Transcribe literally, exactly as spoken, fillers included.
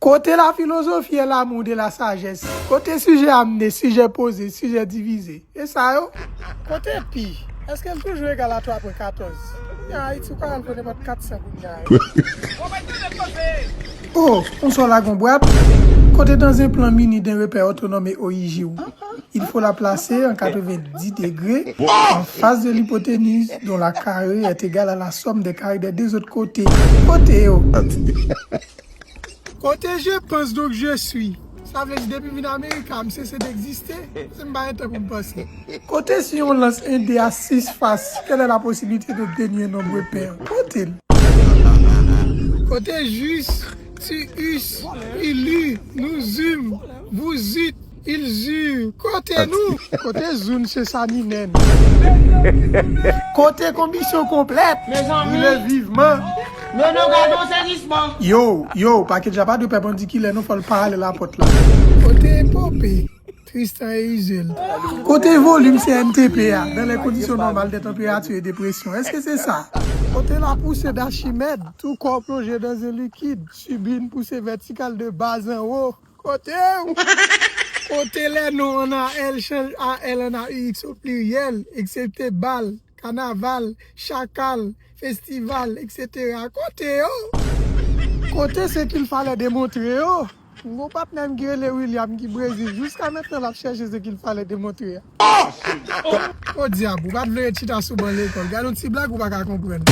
Kote la philosophie et l'amour de la sagesse? Kote sijè amne, sijè poze, sijè divize? E sa yo? Kote pi? Èske l toujou egal a twa pwen katòz? Nan Ayiti, ou ka al pou nenpòt kat san kounye a. Oh, on sò la gon bwat. Côté dans un plan mini d'un repère autonome et origieux. Il faut la placer en quatre-vingt-dix degrés en face de l'hypoténuse dont la carrée est égale à la somme des carrés des deux autres côtés. Kote yo? Kote je pense donc je suis. Sa vle di depi m vin Amerika, m sese d'exister. Se m pa gen tan pou m panse. Côté si on lance un dé à six faces, quelle est la possibilité d'obtenir un nombre pair? Kote l? Kote jus, tu us, il eut, nous eûmes, vous eûtes, ils eurent. Kote nou? Kote zoun se sa ni nen? Kote konbisyon konplèt? Mezanmi. Vivman. Non, non, gade yon sezisman. Yo, yo, pakèt ja pa dwe pèpandikilè, non, fò l paralèl a pòt la. Kote epope? Tristan e Izel. Kote volim C N T P a, dans les conditions normales de température et de pression? Èske se sa? Kote la poussée d'Archimède, tout corps plongé dans un liquide, subit une poussée verticale de bas en haut? Kote w? Kote les noms en A L chanje A L en A U X au pluriel, excepté bal, kanaval, chakal, festival, et cetera? Kote yo? Kote ce qu'il fallait démontrer yo? M gon patnè m ki rele William ki Brezil. Jiska mentnan l ap chèche ce qu'il fallait démontrer a. O dyab, ou pa t vle ret chita sou ban lekòl. Gade yon ti blag ou pa ka konprann.